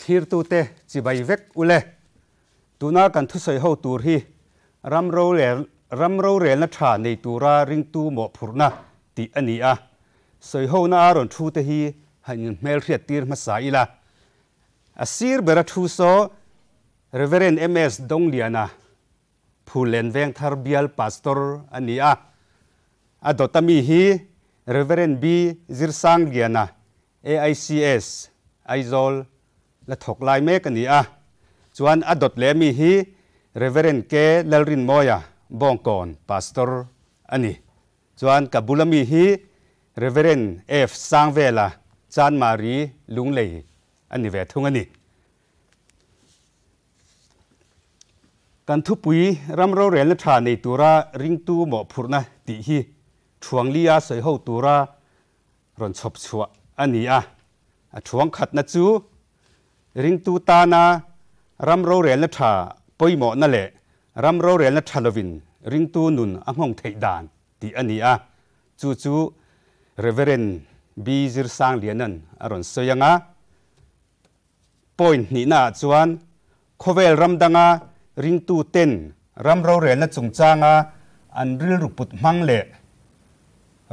Thlirtute chibai vek ule. Tuna kan thusawi ho tur hi ram ram rorelna tha nei tura ringtu mawhphurhna tih a ni a. Sawihona a rawn thu te hi han inhmelhriat tir hmasa ila. A sir bera thu saw Reverend MS Dongliana Phullen Vengthar bial Pastor a ni a. A dawta mi hi Reverend B Zirsangliana AICS, Aizawl la thawk lai mek a ni a. Chuan a dawt leh mi hi Reverend K Lalrinmawia, Bawngkawn Pastor a ni. Chuan ka bula mi hi Reverend F Sangvela, Chanmari, Lunglei a ni ve thung a ni. Kan thupui ram rorelna tha nei tura ringtu mawhphurhna tih hi Thuanglia sawi ho tura rawn chhawp chhuah a ni a. A thuang khatna chu ringtu tana ram rorelna tha pawimawhna leh ram rorelna tha lovin ringtu nun a nghawng theih dan tih a ni a. Chu chu Reverend B. Zirsangliana'n a rawn sawi ang a. Point hnihnaah chuan khawvel ram danga ringtu ten ram rorelna chungchanga an rilru put hmang leh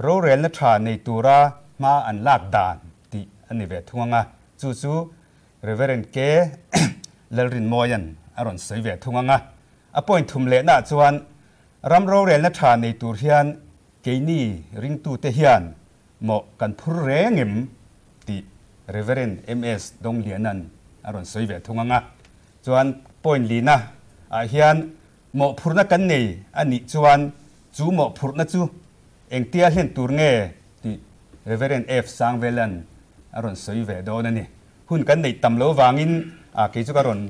rorelna tha nei tura hma an lak dan tih a ni ve thung ang a, chu chu Reverend K. Lalrinmawia'n a rawn sawi ve thung ang a. A point thum lehnaah chuan ram rorelna tha nei tur hian keini ringtute hian Maw kan phur reng em? tih Reverend MS Dongliana'n a rawn sawi ve thung ang a. Chuan point lina ah hian mawhphurhna kan nei a nih chuan chu mawhphurhna chu engtia hlen tur nge tih Reverend F Sangvela'n a rawn sawi ve dawn a ni. Hun kan neih tam lo vangin kei chu ka rawn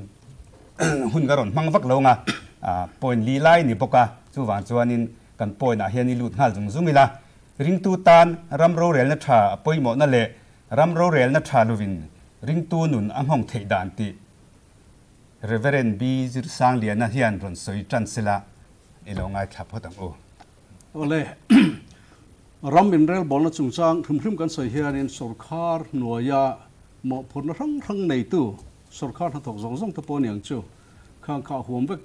hun ka rawn hmang vak lo ang a, point li lai ni bawk a, chuvang chuanin kan point ah hian i lut nghal zung zung ila. Ringtu tan ram rorelna tha a pawimawhna leh ram rorelna tha lovin ringtu nun a nghawng theih dan tih Reverend B. Zirsangliana hian rawn sawi tan sela i lo ngaithla phawt ang u. Awle, ram inrelbawlna chungchang hrim hrim kan sawi hianin sorkar hnuaia mawhphurhna hrang hrang neitu sorkar hnathawk zawng zawng te pawh aniang chu khang kha a huam vek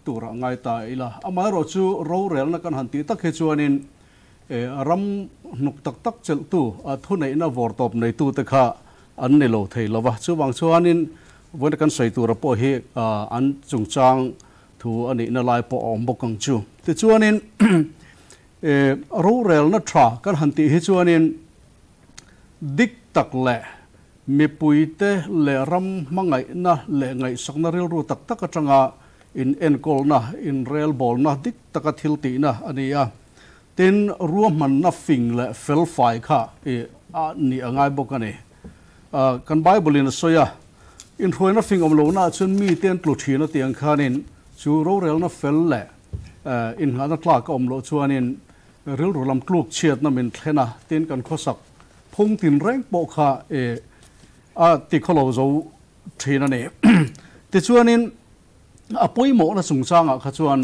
tur a ngai ta ila. Amaherawh chu rorelna kan han tih tak hi chuanin ram hnuk tak tak chelhtu, thuneihna vawrtawp neitute kha an ni lo thei lo va. Chuvang chuanin vawiina kan sawi tura pawh hi an chungchang thu a nihna lai pawh a awm bawk ang chu. Tichuanin rorelna tha kan han tih hi chuanin dik tak leh Mipuite leh ram hmangaihna leh ngaihsakna rilru tak tak atanga in enkawlna, inrelbawlna dik taka thil tihna a ni a. Tin, ruahmanna fing leh felfai kha i a nih a ngai bawk a ni. Kan Bible-in a sawi a, Inhruaina fing awm lohnaah chuan mite an tlu thin a tih ang khanin chu rorelna fel leh innghahna tlak a awm loh chuanin rilru lam tluk chhiatna min thlen a, tin kan khawsak Phung tin reng pawh kha a ti khawlo zo thin a ni. Tichuanin a pawimawhna chungchangah kha chuan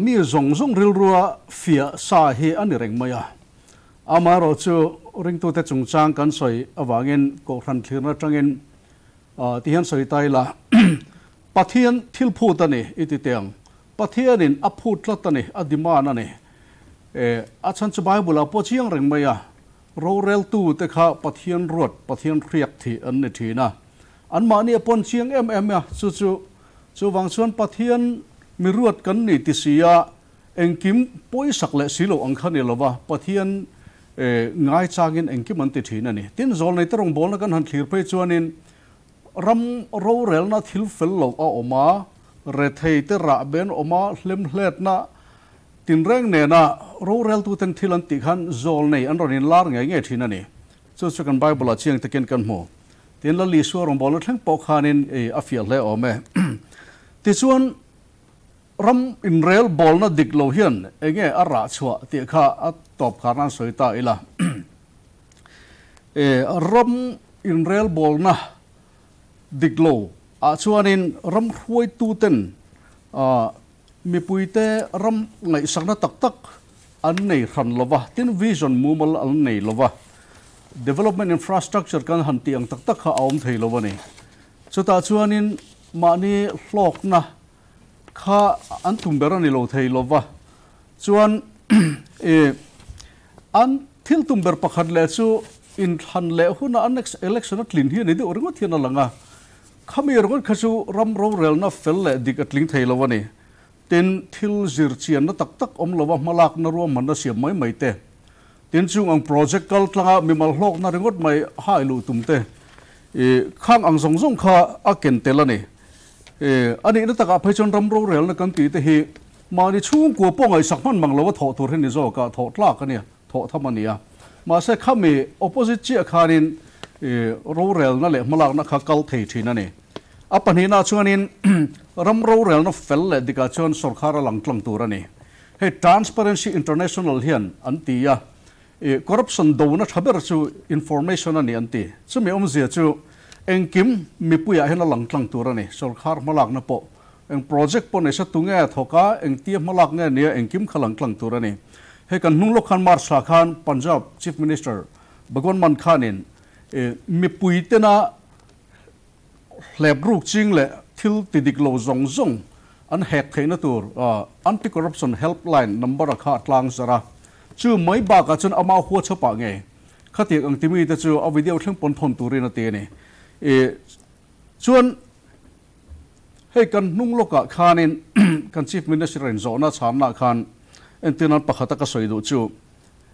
mi zawng zawng rilrua fiah sa hi a ni reng mai a. Amaherawh chu ringtute chungchang kan sawi avangin Kohhran thlirna atangin ti hian sawi ta ila, Pathian thil phut a ni i ti teh ang. Pathianin a phut tlat a ni, a demand a ni. E, a chhan chu Bible ah pawh chiang reng mai a, roreltu te kha Pathian ruat, Pathian hriak thih an ni thin a. Anmahni a pawn chiang em em a, chu chu chuvang chuan Pathian mi ruat kan ni ti si a, engkim pawisak leh si lo ang kha ni lova, Pathian e, ngai changin engkim an ti thin a ni. Tin, zawlneite rawngbawlna kan han thlir phei chuanin Ram rorelna thil fel lo a awm a, rethei te rahben awm a, hlemhletna tinreng nena roreltuten thil an tih khan zawl nei an rawn inlar ngei ngei thin a ni. Chu chu kan Bible-ah chiang takin kan hmu. Tin, Lal Isua rawngbawlna thleng pawh khanin a fiah hle awm e. Tichuan, ram inrel bawlna dik lo hian enge a rah chhuah tih kha a tawp kharna an sawi ta ila. Ram inrelbawlna dik lo ah chuanin ram hruaituten mipuite ram ngaihsakna tak tak an nei hran lo va, tin vision mumal an nei lo va, development infrastructure kan han tih ang tak tak kha a awm thei lo a ni. Chutah chuanin mahni hlawkna kha an tum ber a ni lo thei lo va, chuan i an thil tum ber pakhat leh chu inthlan leh huna an election a tlin hi a ni deuh ringawt hian a lang a. Khami ringawt kha chu ram rorelna fel leh dik a tling thei lo a ni. Tin, thil zir chianna tak tak awm lova hmalakna ruahmanna siam mai mai te, tin chung ang project kal tlanga mimal hlawkna ringawt mai hai luh tum te, i khang ang zawng zawng kha a ken tel a ni. I a nihna takah phei chuan ram rorelna kan tih te hi mahni chhungkua pawh ngaihsak hman mang lova thawh tur hi ni zawk a, thawh tlak a nia, thawh tham a ni a. Mahse khami opposite chiah khanin i rorelna leh hmalakna kha kal thei thin a ni. A pahnihna chuanin ram rorelna fel leh dikah chuan sorkar a lang tlang tur a ni. Hei Transparency International hian an ti a, ih corruption dona tha ber chu information a ni an ti. Chumi awmzia chu engkim mipuiah hian a lang tlang tur a ni. Sorkar hmalakna pawh eng project pawh nei sa tu nge thawk a, engtia hmalak nge nia engkim kha lang tlang tur a ni. Hei kan hnung lawk khan March thla khan Punjab Chief Minister Bhagwant Mann khanin ih mipui tena Hlep ruk ching leh thil ti dik lo zawng zawng an hek theihna tur Anti Corruption Helpline number a kha a tlang zar a. Chu mai bakah chuan ama huachhawp ah ngei khatiang ang timi te chu a video thleng pawn thawn turin a ti a ni. I chuan hei kan hnung lawkah khanin kan Chief Minister in zawhna chhanna khan entir nan pakhata ka sawi duh chu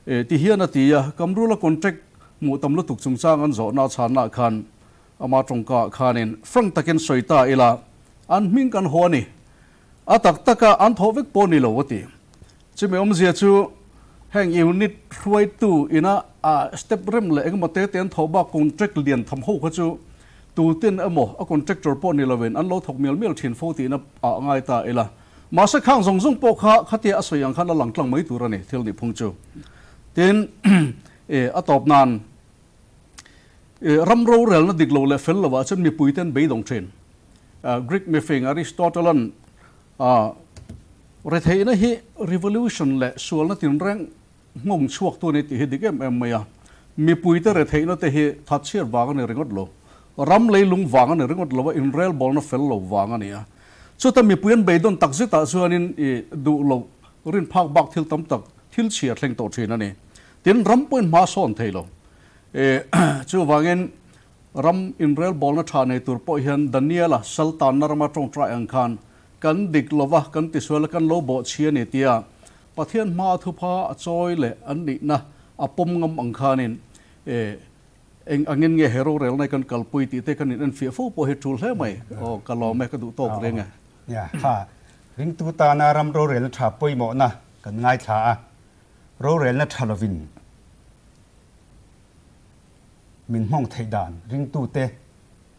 ti hian a ti a, Kamrula contract hmuh tam lutuk chungchang an zawhna chhanna khan Ama tawngka khanin frank takin sawi ta ila, an hming kan haw a ni. A tak taka an thawh vek pawh ni lo a ti. Chumi awmzia chu heng unit hruaitu ina a step rem leh engemaw te te an thawh bak contract lian tham ho kha chu tutin emaw a contractor pawh ni lovin an lo thawk mial mial thin fo tihna ah ngai ta ila. Mahse khang zawng zawng pawh kha khatia a sawi ang khan a lang tlang mai tur a ni thil nih phung chu. Tin, a tawp nan. Ram rorelna dik lo leh fel lovah chuan mipuite an beidawng thin. Greek mifing Aristotle-a'n retheihna hi revolution leh sualna tinreng nghawng chhuaktu a ni tih hi dik em em mai a. Mipuite retheihna te hi thatchhiat vang a ni ringawt lo, ram leilung vang a ni ringawt lo a, inrelbawlna fel lo vang a ni a. Chuta mipui an beidawn tak zetah chuanin duh loh rin phak bak thil tam tak thil chhia thleng tawh thin a ni. Tin, ram pawhin hma sawn thei lo. Chuvangin ram inrelbawlna tha nei tur pawh hian Daniela saltanna rama tawngtai ang khan kan dik lova, kan tisual a, kan lo bawhchhi a ni tia Pathian hmaa thupha a chawi leh an nihna a pawm ngam ang khanin eng angin nge he rorelna hi kan kalpui tih te kan in enfiah fo pawh hi tul hle mai. Aw, ka lawm e, ka duh tawk reng e. Nia, kha ringtu tana ram rorelna tha pawimawhna kan ngaithla a. Rorelna tha lovin min nghawng theih dan, ringtute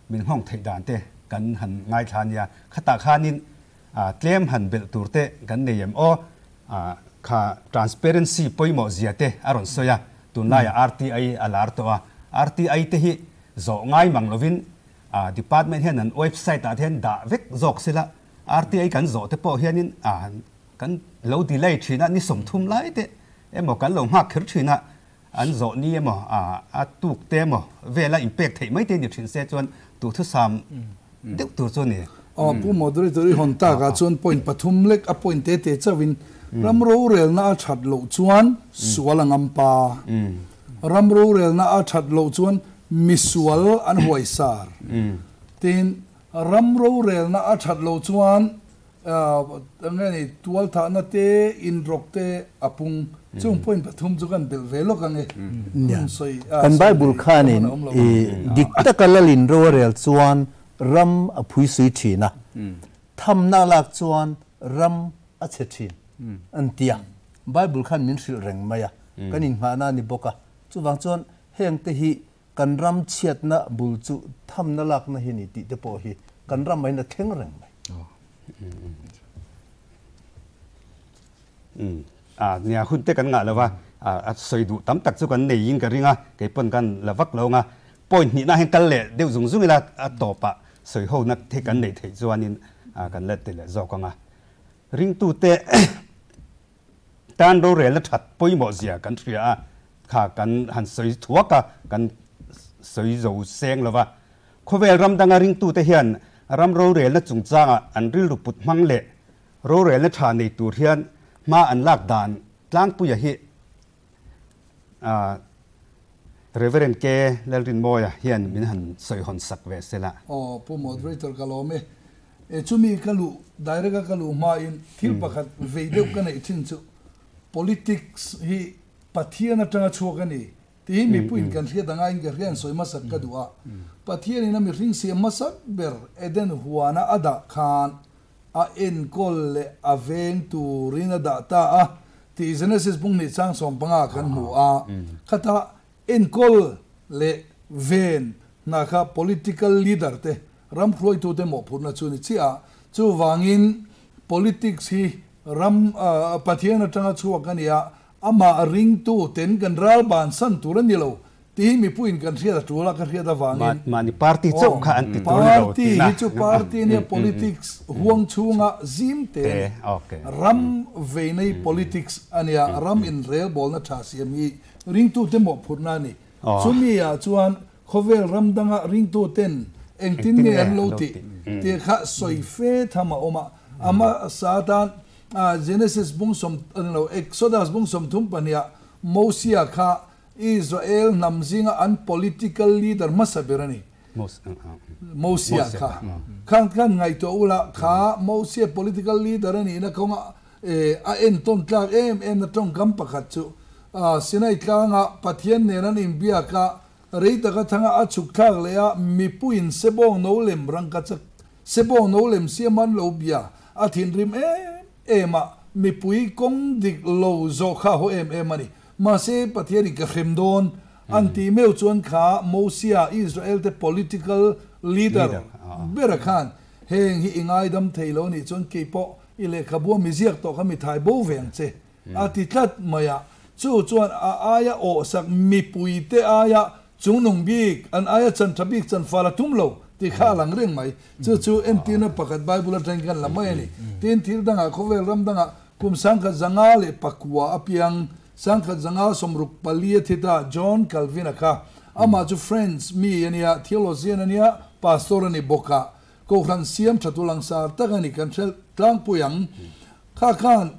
min nghawng theih dan te kan han ngaithla a nia. Khatah khanin tlem han belh tur te kan nei em aw? Kha transparency pawimawh zia te a rawn sawi a, tunlaiah RTI a lar tawh a. RTI te hi zawh ngai mang lovin department hian an website ah te hian dah vek zawk sela, RTI kan zawh te pawh hianin Kan lo delay thin a, ni 30 lai te emaw kan lo nghak kher thin a, an zawh ni emaw a tuk te emaw vela inpek theih mai te ni thin se chuan duhthusam deuh tur chu a ni. Aw Pu Moderator i hawn tak ah chuan point pathum lek a point te te chauh in ram rorelna a that loh chuan sual a ngam pa, ram rorelna a that loh chuan misual an huaisar, tin ram rorelna a that loh chuan Enge ni tualthahna te inrawk te a pung chung point pathum chu kan belh ve lawk ange hun sawi a Kan Bible khanin i dik taka lalin ro a rel chuan ram a phui sui thin a, thamna lak chuan ram a chhe thin an ti a, Bible khan min hrilh reng mai a, kan inngahna a ni bawk a, chuvang chuan heng te hi kan ram chhiatna bul chu thamna lakna hi ni tih te pawh hi kan ram aiin a thleng reng mai. Nia hun te kan ngah lo va, a sawi duh tam tak chu kan nei in ka ring a, kei pawn kan la vak lo ang a, point hnihna hian kal leh deuh zung zung ila a tawpah sawi ho na te kan neih theih chuanin kan la ti leh zawk ang a. Ringtute Tan rorelna that pawimawh zia kan hria a, kha kan han sawi thuak a, kan sawi zo seng lo va. Khawvel ram danga ringtute hian ram rorelna chungchanga an rilru put hmang leh rorelna tha nei tur hian hma an lak dan tlangpuia hi Reverend K. Lalrinmawia hian min han sawi hawn sak ve sela. Aw Pu Moderator ka lawm e. E chumi ka luh direct a ka luh hmain thil pakhat vei deuh ka neih thin chu politics hi Pathian atanga chhuak a ni tih hi mipuiin kan hriat anga in ka hria in sawi hmasak ka duh a. Pathianin a mihring siam hmasak ber Eden huana a dah khan a enkawl leh a veng turin a dah ta a tih Genesis bung hnih chang 15 kan hmu a. Khata enkawl leh ven hna kha political leader te ram hruaitute mawhphurhna chu ni chiah a. Chuvangin politics hi ram Pathian atanga chhuak a ni a, amah ringtu ten kan ral ban san tur a ni lo tih hi mipuiin kan hriat a tul a, ka hriat avangin. Mahni party chauh kha an ti tur ni lo tihna. Party hi chu party nia politics huang chhunga zim te a ni. Ram veinei politics a nia, ram inrelbawlna tha siam hi ringtute mawhphurhna a ni. Chumi ah chuan khawvel ram danga ringtu ten engtin nge an lo tih tih kha sawi fe tham a awm a. Ama satan Genesis bung sawm lo Exodus bung 32 ah Mosia kha Israel hnam zinga an political leader hmasa ber a ni. Mosia kha khan khan ngaihtuah ula kha Mosia political leader a nihna kawnga a entawn tlak em em na tawngkam pakhat chu Sinai tlanga Pathian nen an inbiak a, rei taka thanga a chhuk thlak leh a, mipuiin sebawng no lem rangka chak sebawng no lem siam an lo bia a thinrim em em a, mipui kawng dik lo zawh kha haw em em a ni. Mahse Pathianin ka hrem dawn an tih meuh chuan kha Mosia Israel te political leader bera khan heng hi i ngaidam thei lo nih chuan keipawh i lehkhabu a mi ziak tawh kha mi thai bo ve ang che a ti tlat mai a. Chu chuan a aia awhsak mipuite aia chungnung bik an aia chan tha bik chan fal a tum lo tih kha a lang reng mai. Chu chu entirna pakhat Bible atangin kan la mai a ni. Tin thil dangah khawvel ram dangah kum 1959 apiang 1964 a thi ta John Calvin a kha. Amah chu French mi a nia, theologian a nia, pastor a ni bawk a. Kohhran siam tha tu langsar tak a ni kan hre tlangpui ang. Kha khan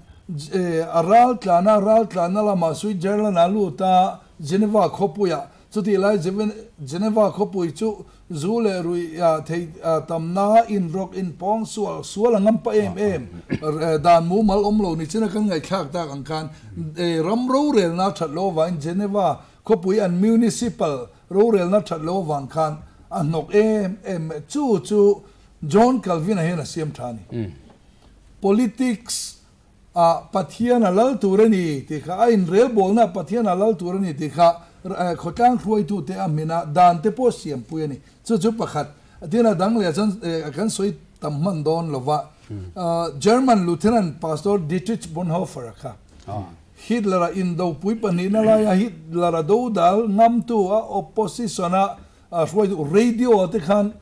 a ral tlana ral tlana lamah Switzerland a lut a, Geneva khawpuiah. Chutih lai Geneva khawpui chu zu leh rui thei tamna inrawk inpawng sual sual a ngam pa em em. Dan mumal awm lo ni chin a kan ngaihthlak tak ang khan ram rorelna that lo avangin Geneva khawpui an municipal rorelna that lo avang khan a hnawk em em mai. Chu chu John Calvin-a hian a siam tha a ni. Politics ah Pathian a lal tur a ni tih kha, a inrelbawlna ah Pathian a lal tur a ni tih kha khawtlang hruaitute a hmin a, dan te pawh siampui a ni. Chu chu pakhat. Tin a dang leh chuan kan sawi tam hman dawn lo va, German Lutheran Pastor Dietrich Bonhoeffer-a kha Hitler-a indopui pahnihna laia Hitler-a dodal ngamtu a opposition-a hruaitu radio-ah te khan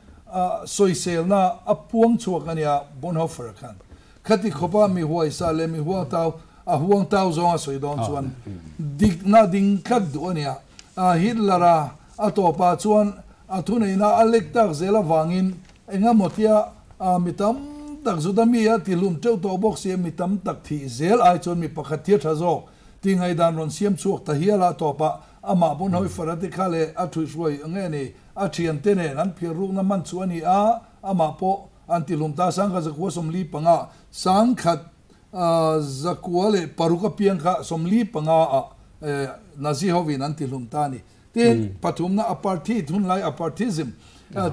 sawiselna a puang chhuak a nia Bonhoeffer-a khan. Khati khawpa mi huaisa leh mi huangtau a huangtau zawnga sawi dawn chuan dikna ding tlat duh a nia. Hitler-a a tawpah chuan a thuneihna a lek tak zel avangin engemaw tia mi tam tak Juda mi a tihlum teuh tawh bawk si a, mi tam tak thih zel ai chuan mi pakhat thil tha zawk tih ngaihdan rawn siam chhuak ta hial a, a tawpah amah Bonhoeffer a ti kha leh a thuihhruai nge ni a thiante nen an phiar rukna hman chu a ni a, amah pawh an tihlum ta 1945, 1946 apiang kha 45 ah Nazi hovin an tihlum ta a ni. Tin, pathumna apartheid hun lai aparthism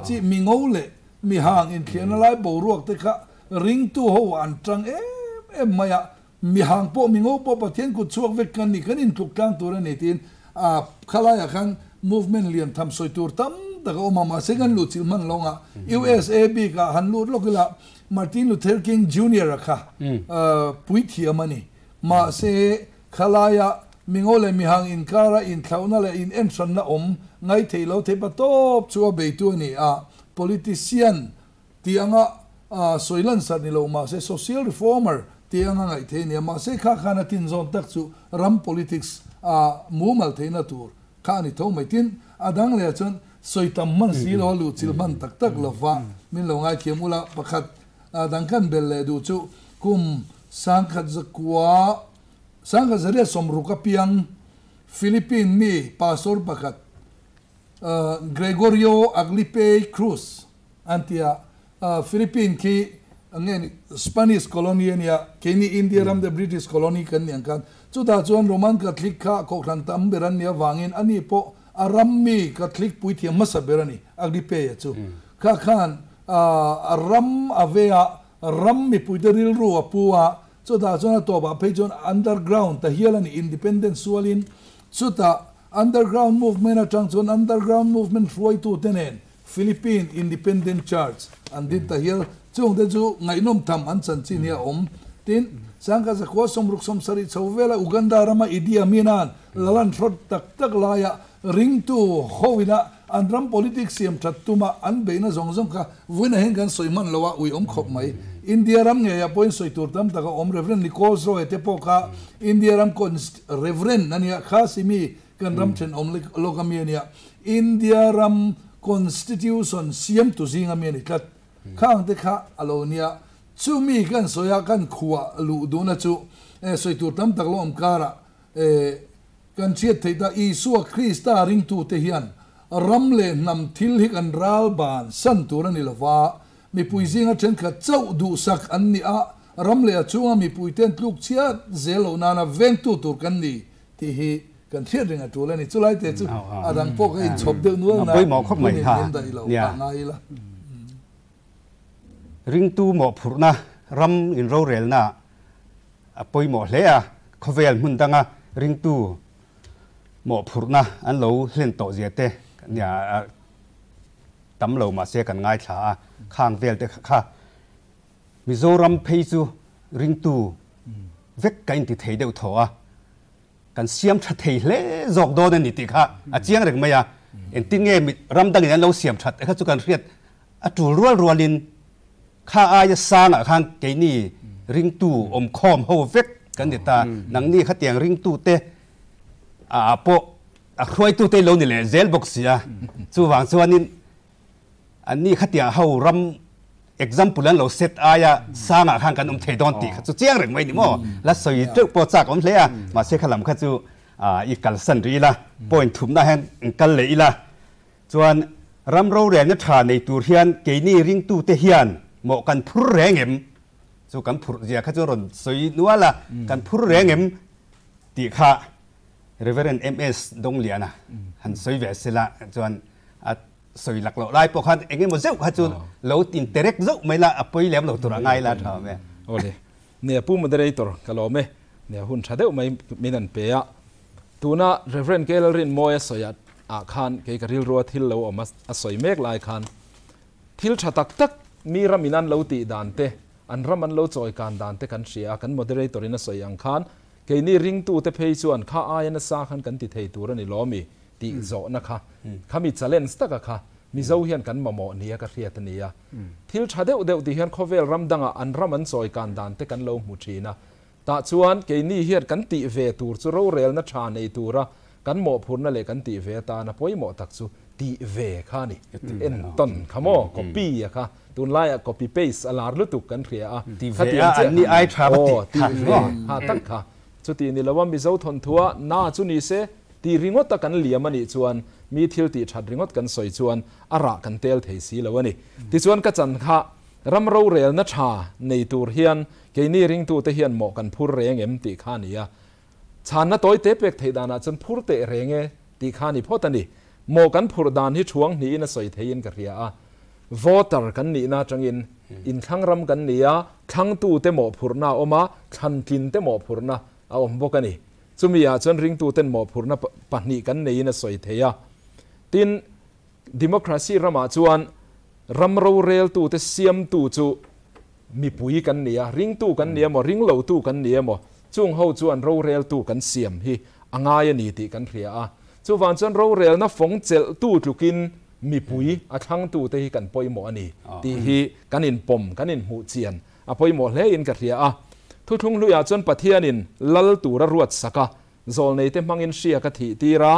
chi mi ngo leh mi hang inthliahna lai boruak te kha ringtu ho an tang em em mai a, mi hang pawh mi ngo pawh Pathian kut chhuak vek kan ni, kan intluk tlang tur a ni tiin khalaiah khan movement lian tham sawi tur tam tak a awm a, mahse kan luh chilh hman lawngah USA bikah han lut lawk ila Martin Luther King Junior a kha puithiam a ni. Mahse khalaia mingo leh mihang inkara inthlauhna leh in enhranna awm ngai thei lo thei pa tawp chu a beitu a ni a, politician tih anga sawi lansar ni lo mahse social reformer tih anga ngaih thei a ni a, mahse kha khan a tin zawn tak chu ram politics a mumal theihna tur kha a ni tho mai. Tin, a dang leh chuan Soi tam man si lo lu chil man tak tak lova min lo ngai thiam ula pakhat dang kan bel le du chu kum sangkhat zakwa sangkhat zaria somruka piang Philippine mi pastor pakhat Gregorio Aglipe Cruz antia Philippine ki nge Spanish colony ania keni India ram de British colony kan niang kan chuta chuan Roman Catholic kha ko khran tam beran nia wangin ani po aram mi Catholic puithiam masa berani Aglipe ya chu kha khan ram avea ram mi puiteril ru apua chuta chuan to ba phei chuan underground ta hialani independent sualin chuta underground movement atang chuan underground movement hruai tu tenen Philippine Independent Church an din ta hial chung te chu ngainom tham an chan chin hi a awm tin sangka zakwa somruk somsari chhovela Uganda rama Idi Aminan lalan throt tak tak laya ring tu howina an ram politics siam that tuma an beina zong zong kha vuina hen kan soiman lowa ui om khop mai India ram nge ya point soi tur tam taka om Reverend Nicholas Roy te poka India ram kon Reverend ania kha simi kan ram then om lokami ania India ram constitution siam tu zinga mi ani tlat khang te kha alonia chumi kan soya kan khuwa lu duna chu soi tur tam tak lo om kara kan chiat theita Isua Krista ring tu te hian ram le nam thil hi kan ral ban san tur ani lova mi pui zinga then kha chau du sak an ni a ram le chunga mi pui ten tluk chia zelo nana veng tu tur kan ni ti hi kan thiat ringa tu la ni chulai te chu adang pok in chop deuh nual na poi mo khop mai ha ya ngai la ring tu mo phurna ram in ro rel na poi mo hle a khovel mun danga ring tu mo phurna an lo hlen to zia te nia tam lo ma se kan ngai thla a khang vel te kha Mizoram phei chu ring tu vek kain ti thei deuh tho a kan siam tha thei hle zok do ni ti kha a chiang reng mai a en tin nge ram dang in an lo siam that kha chu kan hriat a tul rual rualin kha a ya sang a khang ke ni ring tu om khom ho vek kan ni ta nang ni kha tiang ring tu te a po a khoi tu te lo ni le zel box ya chu wang chuanin an ni kha tiang ho ram example an lo set aya sanga khang kan um thei don ti kha chu chiang reng mai ni mo la soi tuk po chak om hle a ma se khalam kha chu i kal san ri la point thum na hen kal le ila chuan ram ro re na tha nei tur hian ke ni ring tu te hian mo kan phur reng em chu kan phur zia kha chu ron soi nuala kan phur reng em ti kha Reverend MS Dongliana han soi ve sela chuan a soi lak lo lai pok han enge mo zeu kha chu lo tin terek zo mai la apoi lem lo tur ngai la tha me ole ne pu moderator kalome ne hun thadeu mai minan pe a tuna Reverend Kelrin moya soya a khan ke ka ril ro thil lo oma a soi mek lai khan thil tha tak tak mi raminan lo ti dan te an raman lo choi kan dan te kan ria kan moderator ina soi ang khan ke ni ring tu te phei chuan kha ayana sa khan kan ti thei tur ani lomi ti zo na kha khami challenge taka kha mi zo hian kan mamo nia ka hriat ania thil tha deuh deuh ti hian khovel ramdanga an ram an choi kan dan te kan lo mu thina ta chuan ke ni hian kan ti ve tur chu ro rel na tha nei tura kan mo phurna le kan ti ve ta na poimo tak chu ti ve kha ni en ton khamo copy ya kha tun lai a copy paste alar lutuk kan hria a ti ve a ni ai tha ba ti ve ha tak kha chu ti ni lawa mi zo thon thua na chu ni se ti ringot ta kan liam ani chuan mi thil ti that ringot kan soi chuan ara kan tel thei si lo ani ti chuan ka chan kha ram ro rel na tha nei tur hian ke ni ring tu te hian mo kan phur reng em ti kha nia chan na toy te pek thei dana chan phur te renge ti kha ni photani mo kan phur dan hi thuang ni na soi theiin ka ria a voter kan ni na changin in thlang ram kan nia thlang tu te mo phurna oma thlan tlin te mo phurna a om bokani chumi a chuan ring tu ten mo phurna pahni kan nei na soi theia tin democracy rama chuan ram ro rel tu te siam tu chu mi pui kan nia ring tu kan nia mo ring lo tu kan nia mo chung ho chuan ro rel tu kan siam hi angai ani ti kan hria a chu wan chuan ro rel na phong chel tu tlukin mi pui a thlang tu te hi kan poimo ani ti hi kanin pom kanin hu chian a poimo hle in ka hria a thu thlung luya chuan Pathianin lal tura ruat saka zol nei te mangin hria ka thi tira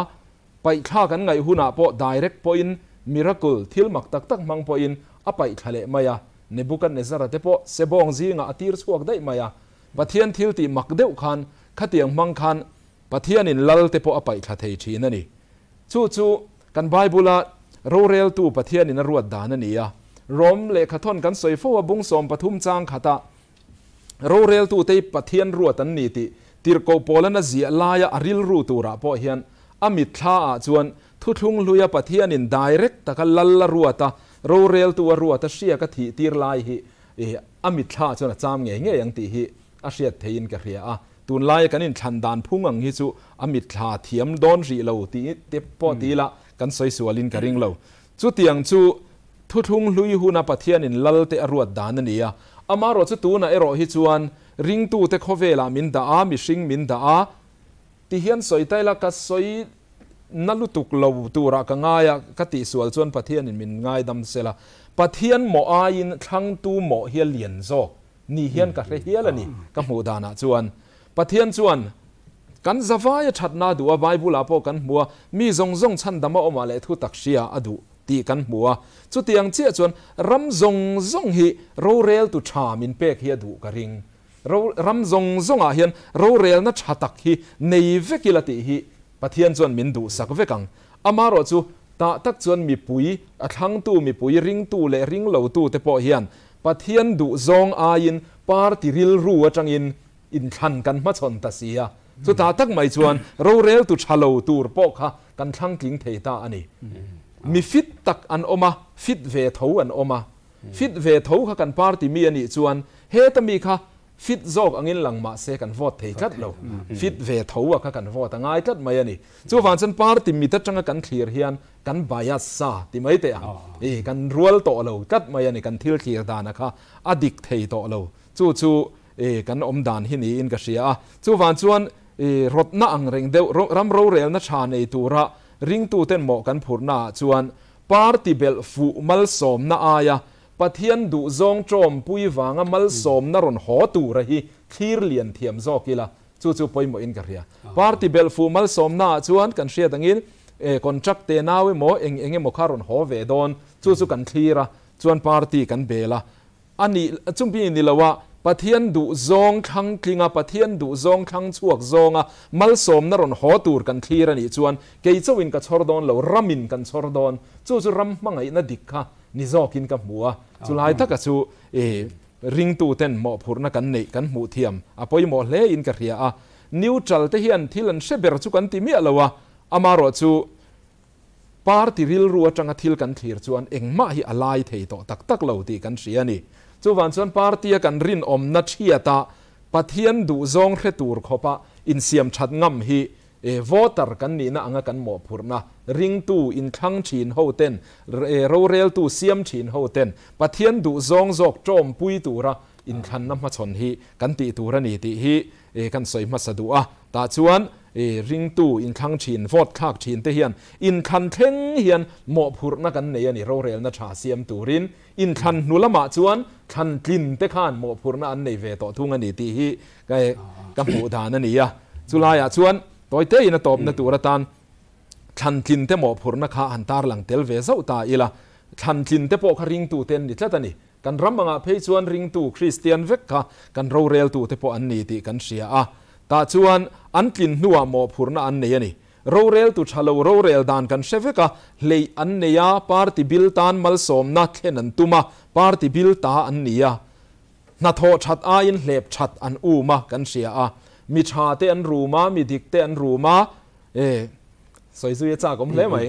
pai thla kan ngai huna po direct point miracle, thil mak tak tak hmang pawhin a paih thla leh mai a, Nebuchadnezzar-a te pawh sebawng zingah a tir chhuak daih mai a. Pathian thil tih mak deuh khan khatiang hmang khan Pathianin lal te pawh a paih thla thei thin a ni. Chu chu kan Bible-a roreltu Pathianin a ruat dan a ni a. Rom lehkhathawn kan sawi fo a bung 13 chang khata roreltute hi Pathian ruat an ni tih tirhkoh Paula'n a ziah laia a rilru turah pawh hian a mitthlaah chuan thuthlung hluia Pathianin direct taka lal a ruat a, roreltu a ruat a hriak a thih tir lai hi a mitthlaah chuan a cham ngei ngei ang tih hi a hriat theihin ka hria a. Tunlaia kan inthlan dan phung ang hi chu a mitthla thiam dawn rih lo tih te pawh ti ila kan sawi sualin ka ring lo. Chutiang chu thuthlung hlui huna Pathianin lal te a ruat dan a ni a. Amaherawhchu tunah erawh hi chuan ringtute khawvelah min dah a, mihring min dah a ti hian sawi ta ila ka sawi na lutuk lo turah ka ngai a, ka tihsual chuan Pathianin min ngaidam sela. Pathian mawh aiin thlangtu mawh hi a lian zawk. Ni hian ka hre hial a ni, ka hmuh danah chuan. Pathian chuan kan zavaia thatna a duh a, Bible-ah pawh kan hmu a, mi zawng zawng chhandam a awmah leh thu tak hria a duh tih kan hmu a. Chutiang chiah chuan ram zawng zawng hi roreltu tha min pek hi a duh ka ring. Ro, ram zawng zawngah hian rorelna tha tak hi nei vek ila tih hi Pathian chuan min duhsak vek ang. Amaherawh chu tah tak chuan mipui, a thlangtu mipui, ringtu leh ringlotu te pawh hian Pathian duh zawng aiin party rilru atangin inthlan kan hmachhawn ta si a, chutah tak mai chuan roreltu tha lo tur pawh kha kan thlang tling thei ta a ni. Mi fit tak an awm a, fit ve tho an awm a. Fit ve tho kha kan party mi a nih chuan heta mi kha Fit zawk angin lang mah se kan vote thei tlat lo. Fit ve tho a kha kan vote a ngai tlat mai a ni. Chuvang chuan party mit atanga kan thlir hian kan bias sa ti mai teh ang. I kan rual tawh lo tlat mai a ni. Kan thil thlir dan a kha a dik thei tawh lo. Chu chu i kan awm dan hi niin ka hria a. Chuvang chuan i rawtna ang reng deuh ram rorelna tha nei tura ringtuten mawh kan phurhna ah chuan party belh fuh malsawmna aia Pathian duhzawng tawmpui vanga malsawmna rawn haw tura hi thlir lian thiam zawk ila, chu chu pawimawhin ka hria. Party belh fuh malsawmnaah chuan kan hriat angin contract te nau emaw eng eng emaw kha rawn haw ve dawn, chu chu kan thlir a, chuan party kan bel a. A nih chumi ni loa Pathian duhzawng thlang tlinga Pathian duhzawng thlang chhuak zawnga malsawmna rawn haw tur kan thlir a nih chuan kei chauhin ka chhawr dawn lo, ramin kan chhawr dawn, chu chu ram hmangaihna dik kha Ni zawkin ka hmu a, chulai taka chu i ringtuten mawhphurhna kan neih kan hmuh thiam a pawimawh hle in ka hria a. Neutral te hian thil an hre ber chu kan ti miah lo a, amarawh chu party rilru atanga thil kan thlir chuan engmah hi a lai thei tawh tak tak lo tih kan hria a ni. Chuvang chuan party a kan rinawmna thiata Pathian duhzawng hre tur khawpa insiam that ngam hi E voter kan nihna anga kan mawhphurhna, ringtu, inthlang thin ho ten, e roreltu siam thin ho ten Pathian duh zawng zawk tawmpui tura inthlanna hmachhawn hi kan tih tur a ni tih hi e kan sawi hmasa duh a. Tah chuan e ringtu, inthlang thin, vote thlak thin te hian inthlan thleng hian mawhphurhna kan nei a ni rorelna tha siam turin. Inthlan hnu lamah chuan thlan tlin te khan mawhphurhna an nei ve tawh thung a ni tih hi ka hmuh dan a ni a. Chulaiah chuan tawitein a tawpna tur atan thlan tlin te mawhphurhna kha han tarlang tel ve zauh ta ila. Thlan tlin te pawh kha ringtute an ni tlat a ni. Kan ram angah phei chuan ringtu Kristian vek kha kan roreltute pawh an ni tih kan hria a. Tah chuan an tlin hnuah mawhphurhna an nei a ni. Roreltu tha lo rorel dan kan hre vek a, hleih an nei a, party bil tan malsawmna thlen an tum a, party bil ta an ni a, hnathawh that aiin hlep that an um a kan hria a, mi tha te an rum a, mi dik te an rum a, e, sawi zui a chak awm hle mai,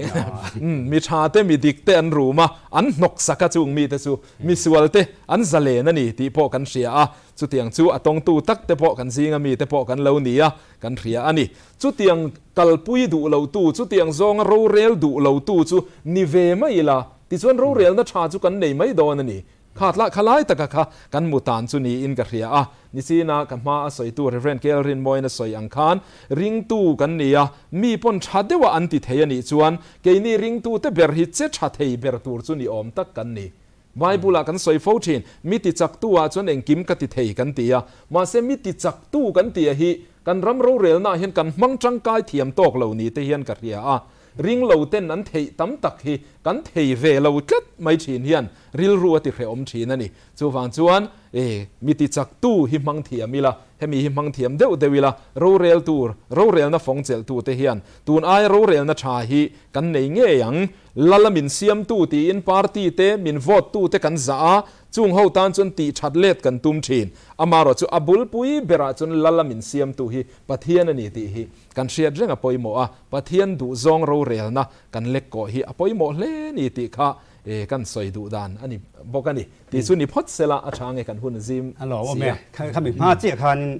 mi tha te mi dik te an rum a, an hnawk sak a chung mite chu misual te an zalen a ni tih pawh kan hria a, chutiang chu a tawngtu tak te pawh kan zinga mite pawh kan lo ni a, kan hria a ni. Chutiang kalpui duh lotu, chutiang zawnga rorel duh lotu chu ni ve mai ila, tichuan rorelna tha chu kan nei mai dawn a ni. Kha tlah kha lai taka kha kan mu tan chu niin ka hria a. Nichina ka hma a sawitu Rev. Kel Rinmawiin a sawi ang khan, ringtu kan ni a, mi pawn tha deuha an ti thei a nih chuan keini ringtute ber hi che tha thei ber tur chu ni awm tak kan ni. Bible-ah kan sawi fo thin, mi ti chaktu-ah chuan engkim ka ti thei kan ti a. Mahse mi ti chaktu kan ti a hi kan ram rorelnaah hian kan hmang tangkai thiam tawk lo ni te hian ka hria a. Ring lo ten an theih tam tak hi kan thei ve lo tlat mai thin hian rilru a ti hrehawm thin a ni. Chuvang chuan e mi ti chak tu hi hmang thiam ila, hemi hi hmang thiam deuh deuh ila, rorel tur, rorelna fawng chelh tu te hian tun aia rorelna tha hi kan nei ngei ang. Lala min siam tu tiin party te min vote tu te kan zah a, chung ho tan chuan tih that let kan tum thin. Amarawh chu a bulpui berah chuan lala min siam tu hi Pathian a ni tih hi kan hriat reng a pawimawh a, Pathian duh zawng rorelna kan lek kawh hi a pawimawh hle ni tih kha e kan sawi duh dan a ni bawk a ni. Tih chu ni phawt sela a tha nge kan hun zim A lo awm e. Khami hma chiah khanin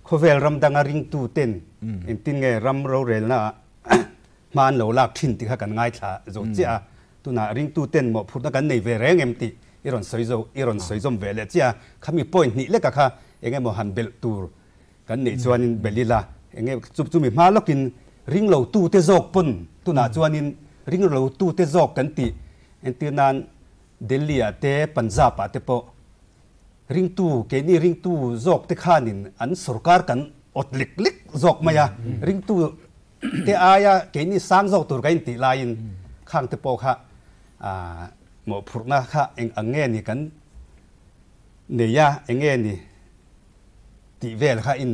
khawvel ram danga ringtu ten engtin nge ram rorelna ah hma an lo lak thin tih kha kan ngaithla zo chiah a. Tunah ringtu ten mawhphurhna kan nei ve reng em tih i rawn sawi zo i rawn sawi zawm ve leh chiah a. Khami point hnih leka kha engemaw han belh tur kan neih chuanin belh ila enge chu chumi hma lawkin ring lo tu te zawk pawn tunah chuanin ring lo tu te zawk kan tih entir nan Delhi ah te Punjab ah te pawh ringtu keini ringtu zawk te khanin an sorkar kan awt lek lek zawk mai a, ringtu te aia keini sang zawk tur kan intih laiin khang te pawh kha mawhphurhna kha eng ang nge ni kan nei a, eng nge ni tih vel kha in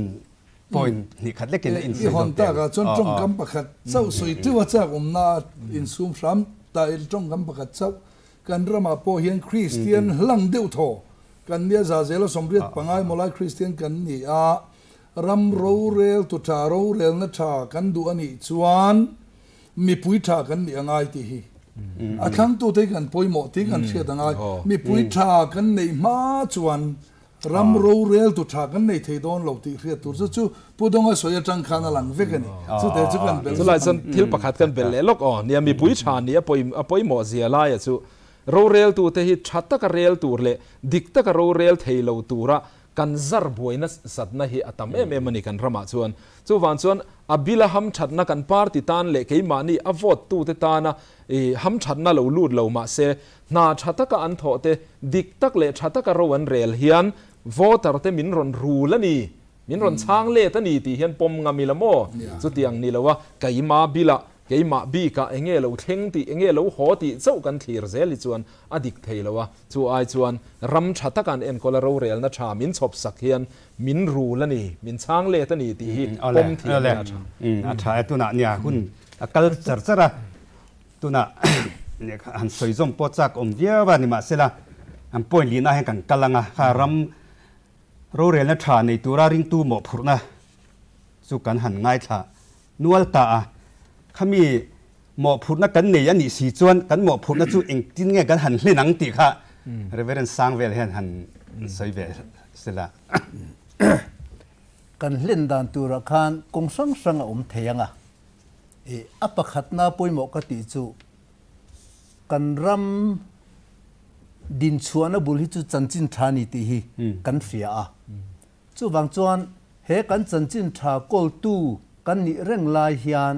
point hnih khat lekin a in sawi zawk teh. I hawn takah chuan tawngkam pakhat chauh sawi teuh a chak awmna insum hram ta ila tawngkam pakhat chauh kan ramah pawh hian Kristian hlang deuh thaw kan nia za zela 85 mawlai Kristian kan ni a, ram rorel tu tha rorelna tha kan duh a nih chuan mipui tha kan nih a ngai tih hi a thlangtute hi kan pawimawh tih kan hriat a ngai. Mipui tha kan neih hma chuan ram rorel tu tha kan nei thei dawn lo tih hriat tur chu chu Pu Dawnga sawi atang khan a lang vek a ni. Chute chu kan belh Chulai chuan thil pakhat kan belh leh lawk aw. Nia mipui tha nih a pawimawh zia laia chu rorel tute hi tha taka rel tur leh dik taka rorel thei lo tura kan zar buaina satna hi a tam em em a ni kan ramah chuan. Chuvang chuan a bila ham thatna kan party tan leh keimahni a vote tute tana ham thatna lo lut lo mahse Hna tha taka an thawh te, dik tak leh tha taka ro an rel hian voter te min rawn rul a ni, min rawn chhang let a ni tih hian pawm ngam ila maw? Chutiang ni lo a, keima bilah, keimah bikah enge lo thleng tih, enge lo haw tih chauh kan thlir zel hi chuan a dik thei lo a. Chu ai chuan ram tha taka an enkawl a rorelna tha min chhawp sak hian min rul a ni, min chhang let a ni tih hi pawm thiam ila a tha. A tha e, tunah nia hun a kal char char a. Tunah han sawi zawm pawh chak awm viau a, nimahsela an point lihna hian kan kal ang a, kha ram rorelna tha nei tura ringtu mawhphurhna chu kan han ngaithla nual ta a. Khami mawhphurhna kan nei a nih si chuan kan mawhphurhna chu engtin nge kan han hlen ang tih kha Reverend Sangvel hian han sawi ve sela. Kan hlen dan turah khan kawng hrang hrang a awm thei ang a. I a pakhatna pawimawh ka tih chu kan ram dinchhuahna bul hi chu chanchin tha ni tih hi kan hria a. Chuvang chuan he kan chanchin tha kawltu kan nih reng lai hian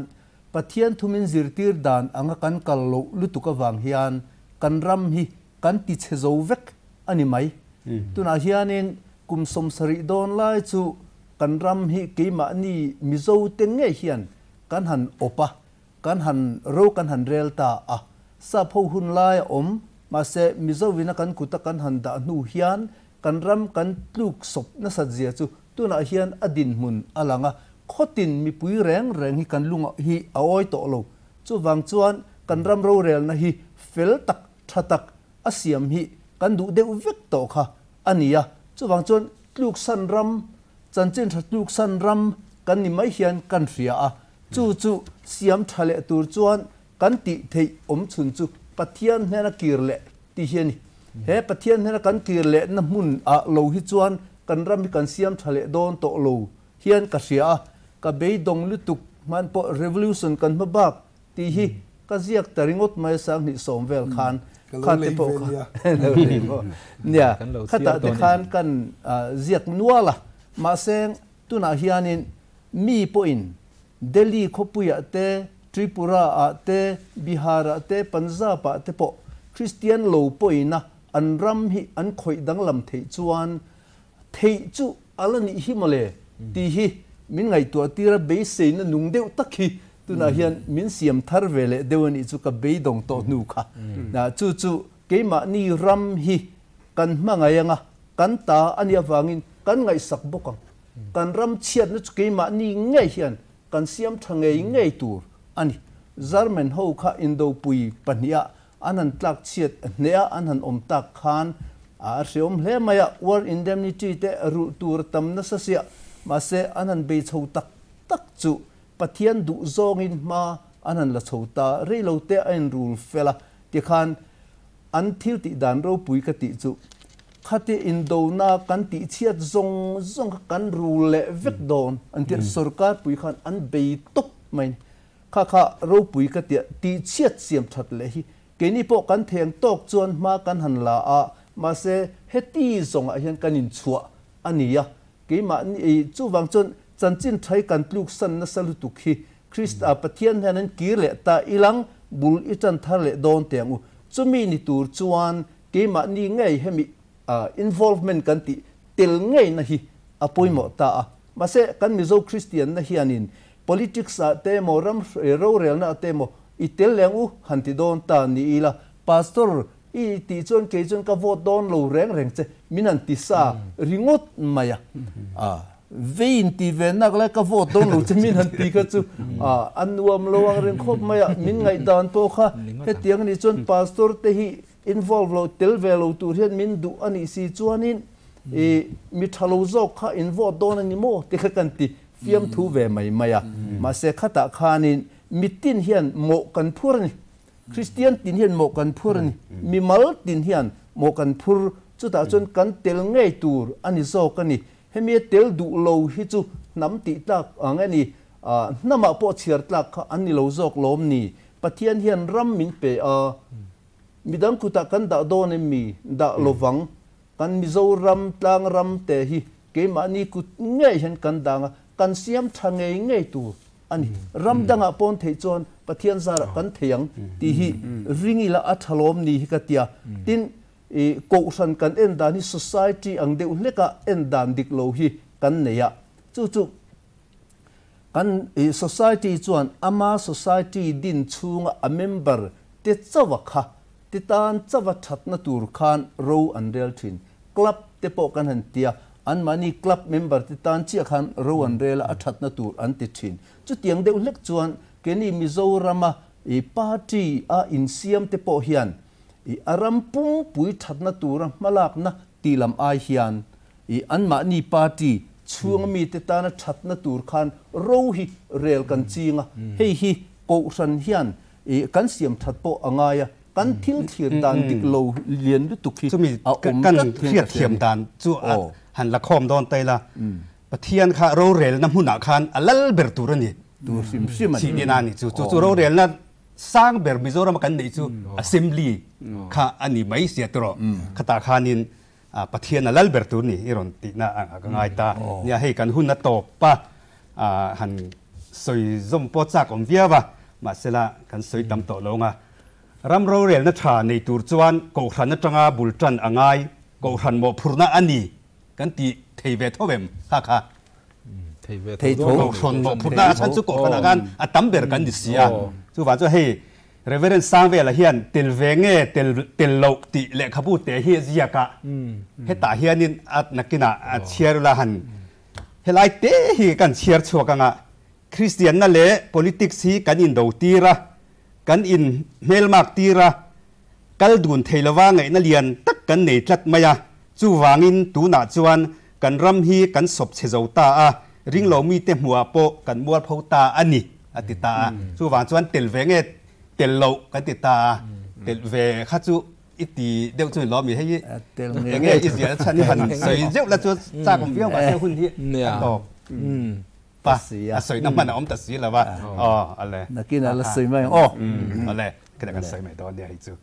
Pathian thumin zirtir dan anga kan kal loh lutuk avang hian kan ram hi kan ti chhe zo vek a ni mai. Tunah hianin kum 70 dawn lai chu kan ram hi keimahni Mizo te ngei hian kan han awp a, kan han ro kan han rel ta a. Sap ho hun lai a awm, mahse Mizo ina kan kuta kan han dah hnu hian kan ram kan tluk sawp nasat zia chu tunah hian a dinhmun a lang a, khawtin mipui reng reng hi kan lungah hi a awi tawh lo. Chuvang chuan kan ram rorelna hi fel tak, tha tak a siam hi kan duh deuh vek tawh kha a ni a. Chuvang chuan tluksan ram, chanchin tha tluksan ram kan ni mai hian kan hria a. Chu chu siam tha leh tur chuan kan tih theih awm chhun chu Pathian hnena kir leh tih hi a ni. He Pathian hnena kan kir lehna hmun ah lo hi chuan kan ram hi kan siam tha leh dawn tawh lo hian ka hria a. Ka beidawng lutuk hman pawh revolution kan hma bak tih hi ka ziak ta ringawt mai 2010 vel khan kha te pawh kha nia khatah te khan kan ziak nual a, mahse tunah hianin mi pawhin Delhi khawpuiah te, Tripura ah te, Bihar ah te, Punjab ah te pawh Kristian lo pawhina an ram hi an khawih danglam theih chuan theih chu a la nih hi mawle tih hi min ngaihtuah tir a, beiseina nung deuh tak hi Tunah hian min siam thar ve leh deuh a nih chu ka beidawng tawh hnu kha. Chu chu keimahni ram hi kan hmangaih anga kan ta a nih avangin kan ngaihsak bawk ang. Kan ram chhiatna chu keimahni ngei hian kan siam tha ngei ngei tur a ni. German ho kha indopui pahniha an han tlak chhiat hneh a an han awm tak khan a hreawm hle mai a, war indemnity te rulh tur a tam nasa siah, mahse an han bei chho tak tak chu Pathian duh zawngin hma an han la chho ta, rei lo te a inrul fel a, tikhan an thil tih dan ropui ka tih chu khati indona kan tih chhiat zawng zawng kha kan rul leh vek dawn an tia, sorkar pui khan an bei tawp mai ni. Kha kha ropui ka tia tih chhiat siam that leh hi keini pawh kan theng tawk chuan hma kan han la a, mahse heti zawngah hian kan inchhuah a ni a, Keimahni chuvang chuan chanchin thai kan tluk san nasa lutuk hi Krista Pathian hian an kir leh ta ilang bul i tan thar leh dawn teh ang u. Chumi ni tur chuan keimahni ngei hemi involvement kan tih tel ngeina hi a pawimawh ta a. Mahse kan Mizo Kristianna hianin politics ah te emaw ram rorelna ah te emaw i tel leh ang u han ti dawn ta ni ila Pastor I tih chuan kei chuan ka vote dawn lo reng reng che, min han ti sa ringawt mai a. Vei in ti ve nak lai ka vote dawn lo che min han ti kha chu a nuam lo ang reng khawp mai a. Min ngaihdan pawh kha hetiang a nih chuan pastor te hi involve lo tel ve lo tur hian min duh a nih si chuanin i mi tha lo zawk kha in vote dawn a ni maw ti kha kan ti fiamthu ve mai mai a. Mahse khatah khanin mitin hian mawh kan phur a ni. Kristian tin hian mawh kan phur a ni. Mimal tin hian mawh kan phur, chutah chuan kan tel ngei tur a ni zawk a ni. Hemi a tel duh lo hi chu hnam tih tlak ang a ni. Hnamah pawh chhiar tlak kha an ni lo zawk lawm ni. Pathian hian ram min pe a, midang kutah kan dah dawn em mi? Dah lovang. Kan Mizoram tlang ram te hi keimahni kut ngei hian kan dang a, kan siam tha ngei ngei tur a ni. Ram dangah pawn theih chuan Pathian zarah kan thei ang tih hi ring ila a tha lawm ni hi ka tia. Tin, i kohhran kan en dan hi society ang deuh hleka en dan dik lo hi kan nei a. Chu chu kan i society chuan ama society din chhunga a member te chauha kha te tan chauha thatna tur khan ro an rel thin. Club te pawh kan han tia, anmahni club member te tan chiah khan ro an rel a, a thatna tur an ti thin. Chutiang deuh hlek chuan keini Mizorama i party a insiam te pawh hian i a ram pumpui thatna tura hmalakna tih lam ai hian i anmahni party chhunga mite tana thatna tur khan ro hi rel kan ching a, hei hi Kohhran hian I kan siam that pawh a ngai a, kan thil thlir dan dik lo lian lutuk hi Chumi a awm kan tlat hian hriat ka hria thiam ni. dan chu a han la khawm dawn ta ila, Pathian kha rorelna hmunah khan a lal ber tur a ni. Tur hrim hrim a ni. Chih nen a ni chu. Chu chu rorelna sang ber Mizorama kan neih chu Assembly kha a ni mai sia tawh. Khatah khanin Pathian a lal ber tur ni i rawn tihna ang ka ngai ta. Nia hei kan hun a tawp a, han sawi zawm pawh chak awm viau a, mahsela kan sawi tam tawh lo ang a. Ram rorelna tha nei tur chuan Kohhran atanga bul tan a ngai, Kohhran mawhphurhna a ni kan tih thei ve tho em kha kha? Thei tho. Kohhran mawhphurhna a chhan chu Kohhranah khan a tam ber kan ni si a, chuvang chuan hei Reverend Sangvela hian tel ve nge tel tel loh tih lehkhabu te hi a ziak a, hetah hianin a nakinah a chhiar ula han helai te hi kan chhiar chhuak anga Kristianna leh politics hi kan indo tir a, kan in hmelmak tir a, kal dun thei lova ngaihna lian tak kan nei tlat mai a, chuvangin tunah chuan kan ram hi kan sawp chhe zo ta a, ringlo mite hmuhah pawh kan mualpho ta a ni. A ti ta a, chuvang chuan tel ve nge tel loh kan ti ta a, tel ve kha chu i ti deuh chu ni lo mi hei eng nge i ziah chhan i han sawi zeuh la chu chak awm viau mahse hun hi a tawp pa a sawina hman a awm ta si lo va, aw ale. Nakin a la sawi mai ang aw. Ale, khatiang kan sawi mai dawn nia hei chu.